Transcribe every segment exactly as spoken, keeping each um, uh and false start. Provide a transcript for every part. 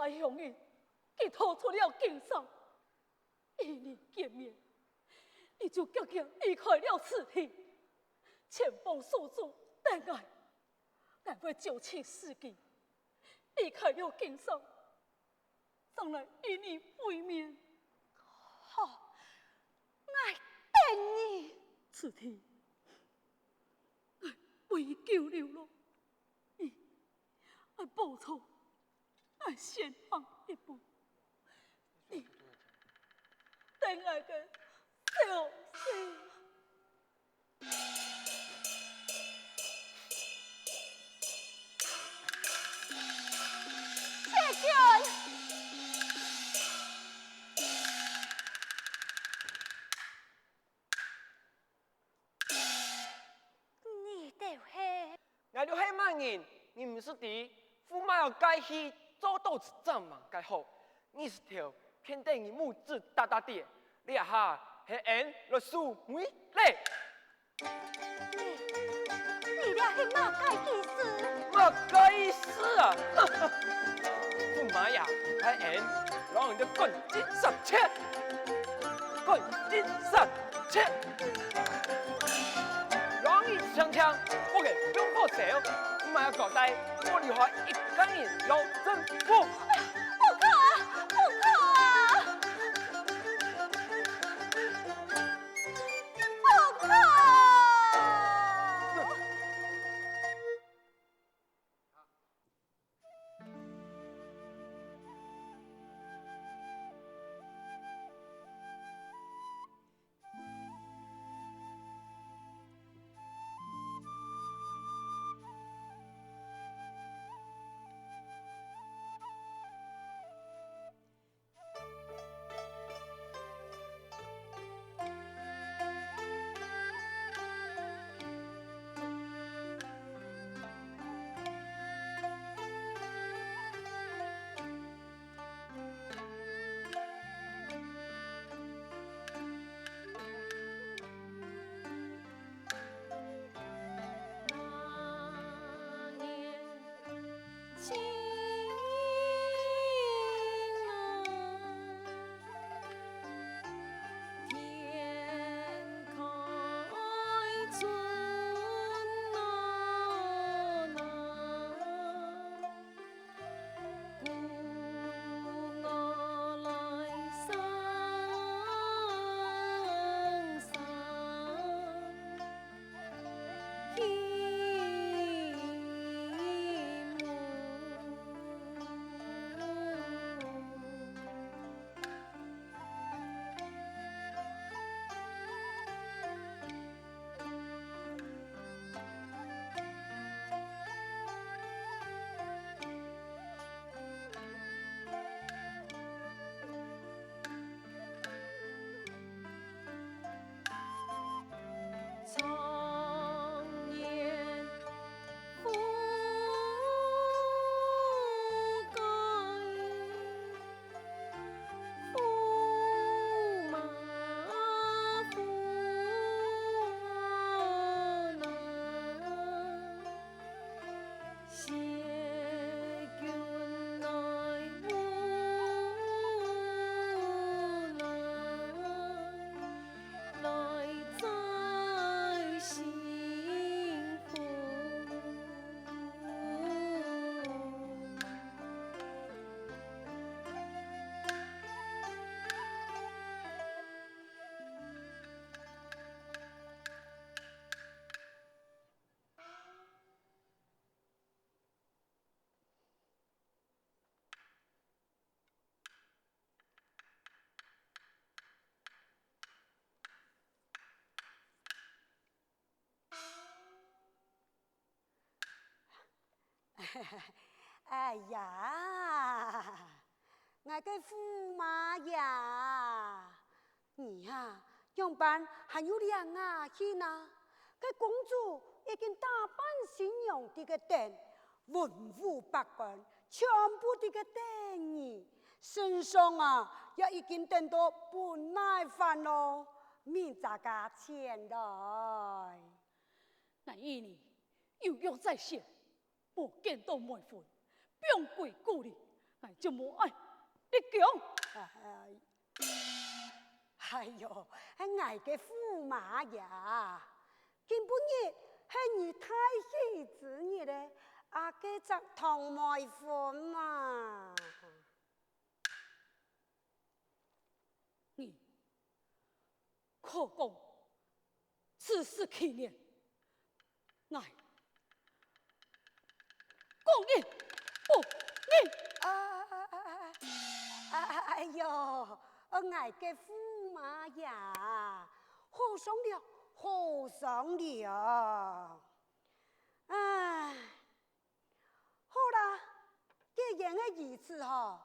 大鄉人，佢逃出了金山，與你見面，你就遽遽離開了此地，前往蘇州等𠊎。𠊎會照此時機離開了金山，正來與你會面。好，𠊎等你。此地，𠊎無以久留了，你愛保重。 𠊎先行一步，你等𠊎个消息。謝君，你兜係？ 𠊎兜係麼人，你毋識知？駙馬愛該去做到正忙个好，你識頭騙得你母子大大跌，這下係𫣆來收尾咧。你，你這係麼个意思？麼个意思啊？駙馬呀，係𫣆，摎你兜趕盡殺絕，趕盡殺絕。 摎你聽聽，屋个放火燒，駙馬交代，莫留下一個人摎政府。不可啊！不可啊！不可啊！哎呀，𠊎个駙馬呀，你啊，仰般還有兩下去呢？該公主已經打扮新娘在該等，文武百官全部在該等你，聖上啊，也已經等到不耐煩咯，明早个前來。 𠊎與你有約在先，無見到媒婚，放歸故里， ，𠊎就無愛你講。哎，哎喲，係𠊎个駙馬爺，今晡日係你大喜之日咧，啊，該隻糖妹分嘛。 你可講自食其言，𠊎講你不認。啊，啊，啊，啊，啊，哎喲，呃，𠊎个駙馬爺，好商量，好商量。唉， 好啦，既然係如此吼，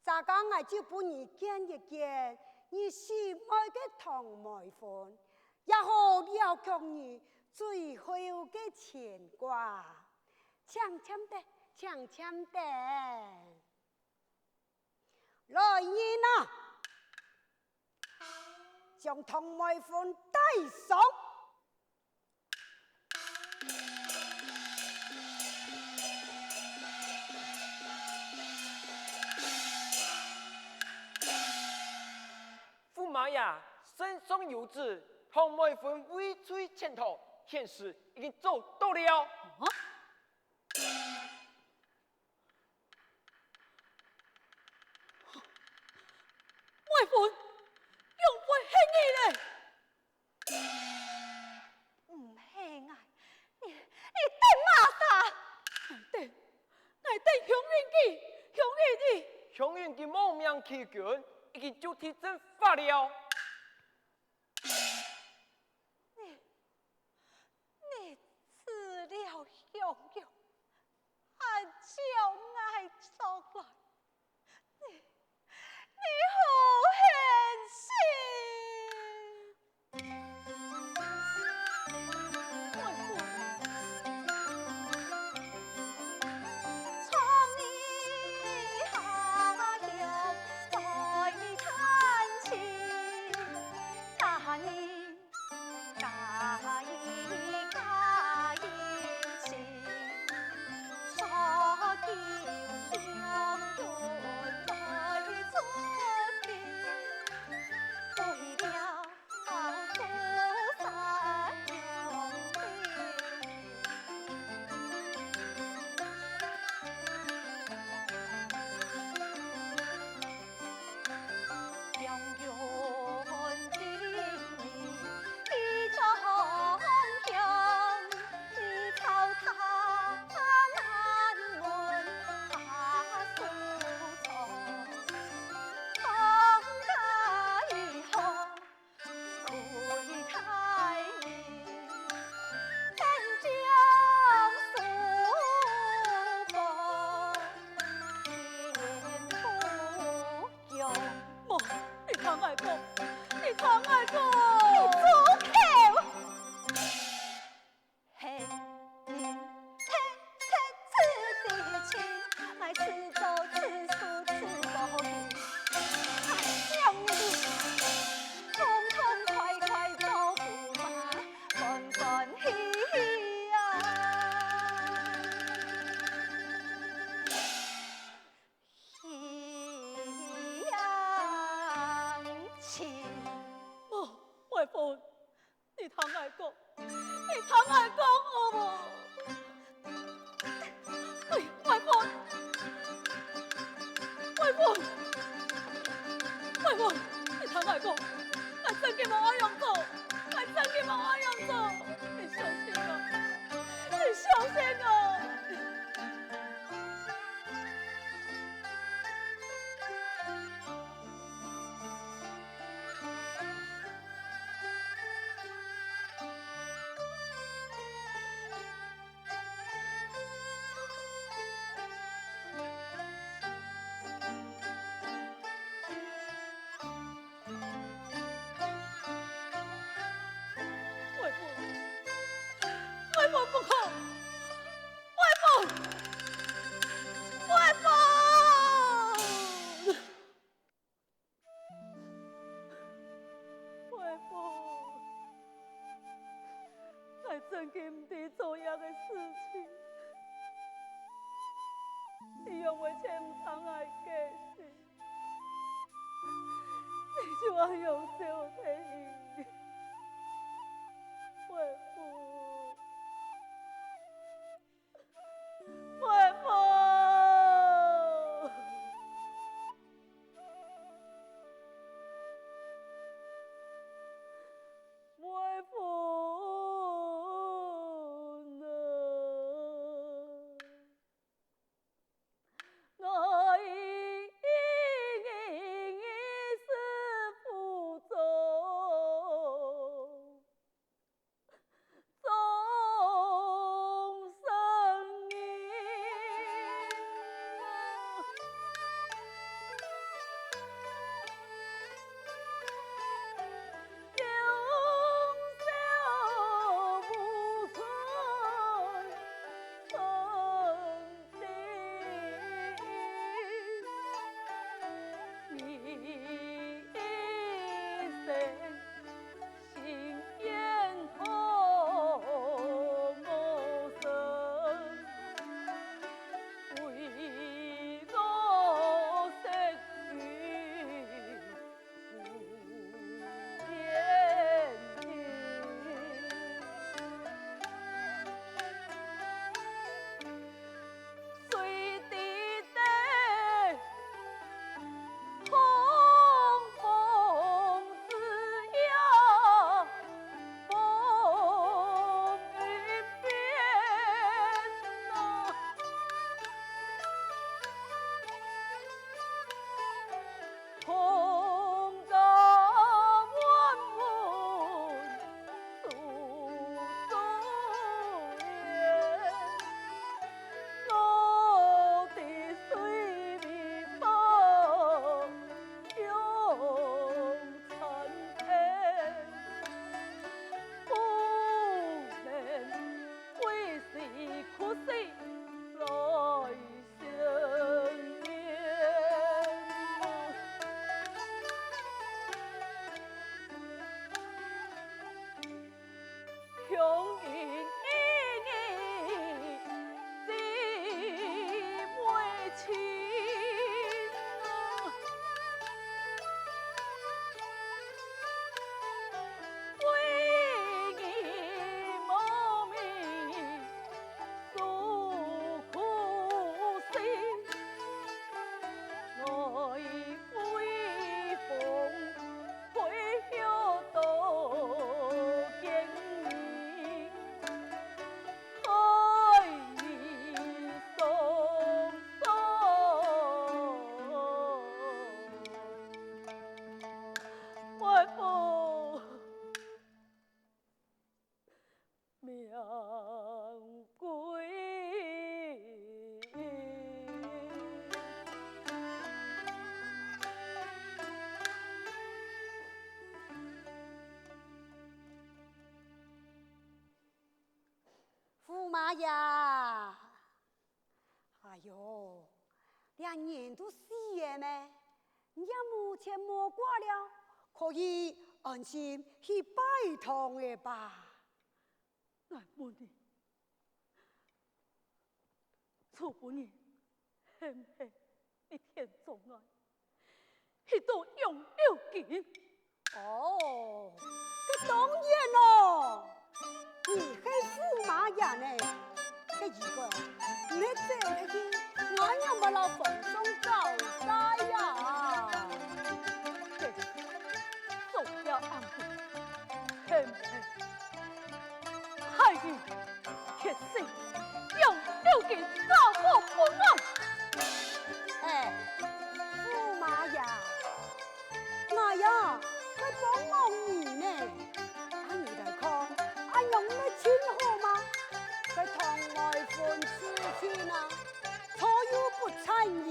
這下𠊎就分你揀一揀，你心愛个糖妹分，也好了卻你最後个牽掛。請簽得，請簽得。來人啊，將糖妹分帶上！ 駙馬爺，聖上有旨，糖妹分未遂全糖，現時已經做到了。啊？ 妹分，仰會係你咧？毋係𠊎，你，你等麼儕？𠊎等，𠊎等香雲記，香雲記。香雲記亡命欺君，已經就地正法了。你， 你辭了襄陽，還招𠊎轉來，你，你好狠心！妹分，無，你聽𠊎講，你聽𠊎講！你住口！ 無，妹分， 你聽𠊎講，你聽𠊎講好無？哎，妹分，妹分，妹分，你聽𠊎講，𠊎正經無恁樣做，𠊎正經無恁樣做，你相信𠊎，你相信𠊎。 妹分，妹分不可！妹分！妹分！ 妹分，𠊎正經毋知做這个事情。你仰會尋毋著𠊎个心？你就恁樣丟忒佢，妹夫。 妹夫！妹夫啊！我已經是負重 終身人。駙馬爺！ 哎喲，這人都死了咩？你也無牽無掛了，可以安心去拜堂了吧？𠊎問你，昨晡日係毋係你牽著𠊎 去到楊柳根？哦，該當然囉！你係駙馬爺呢，該如果你係走忒去，𠊎仰會摎皇上交代啊？嘿，昨夜暗晡，係毋係 害人血洗，楊柳根，詔過本王！哎，駙馬爺，𠊎呀，係幫忙你呢。恁樣來看，恁樣毋係盡好嗎？該堂外分事情啊，錯又不在你，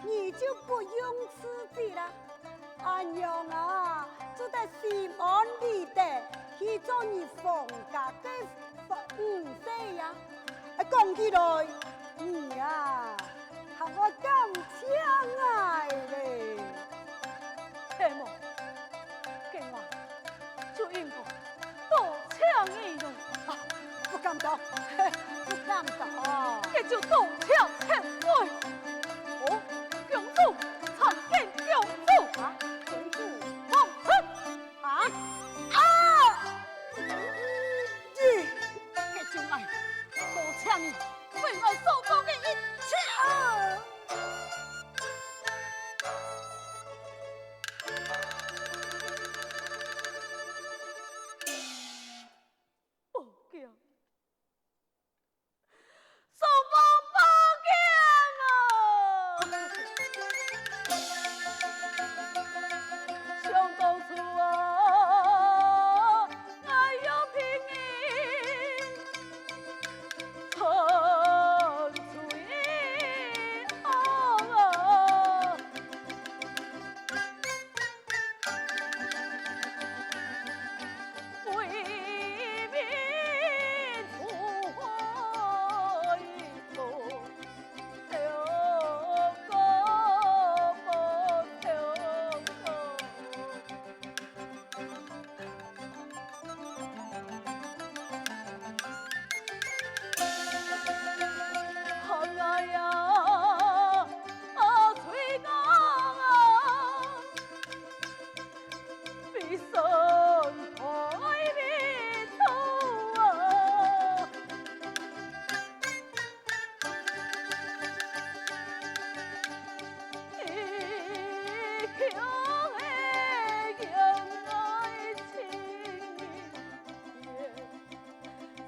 你就不用自責啦。 恁樣啊，做得心安理得去做你皇家个女婿呀。啊，講起來，你啊，還會感謝𠊎咧。係無？該𠊎就應該多謝你囉。啊，不敢當，不敢當。該就多謝前輩。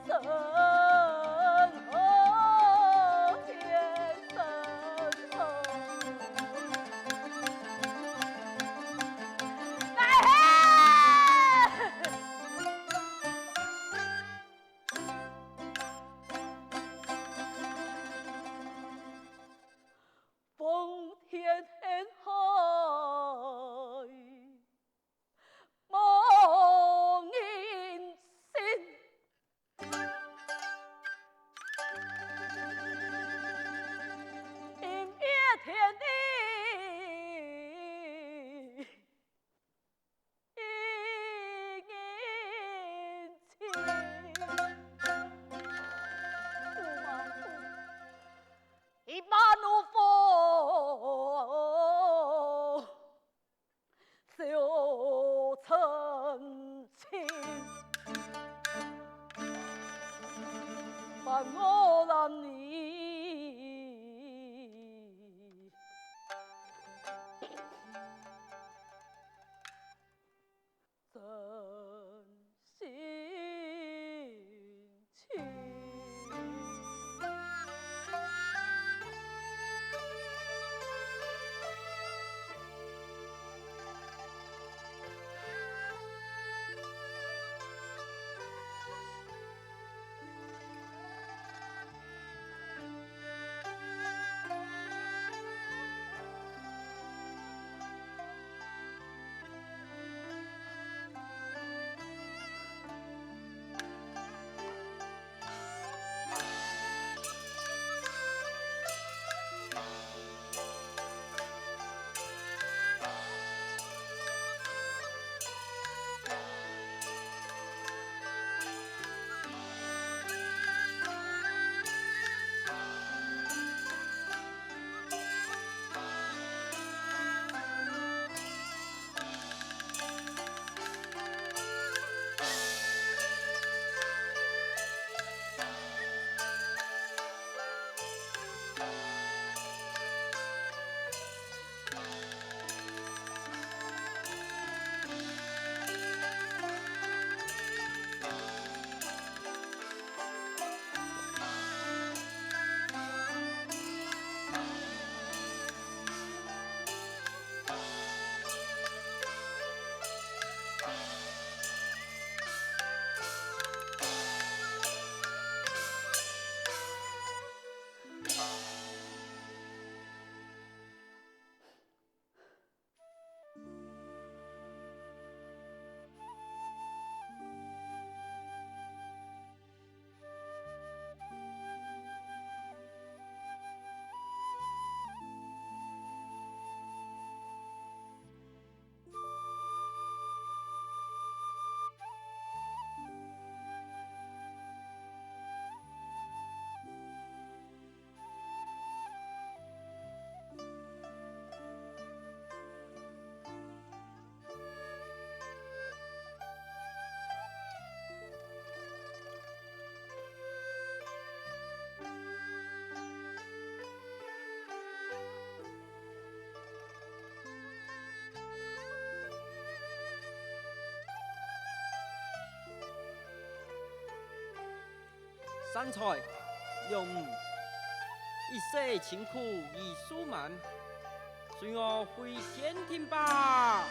身后天生红。哎嘿！风天海，无人信。 善哉，良母，一世清苦已數滿，隨我回天庭吧。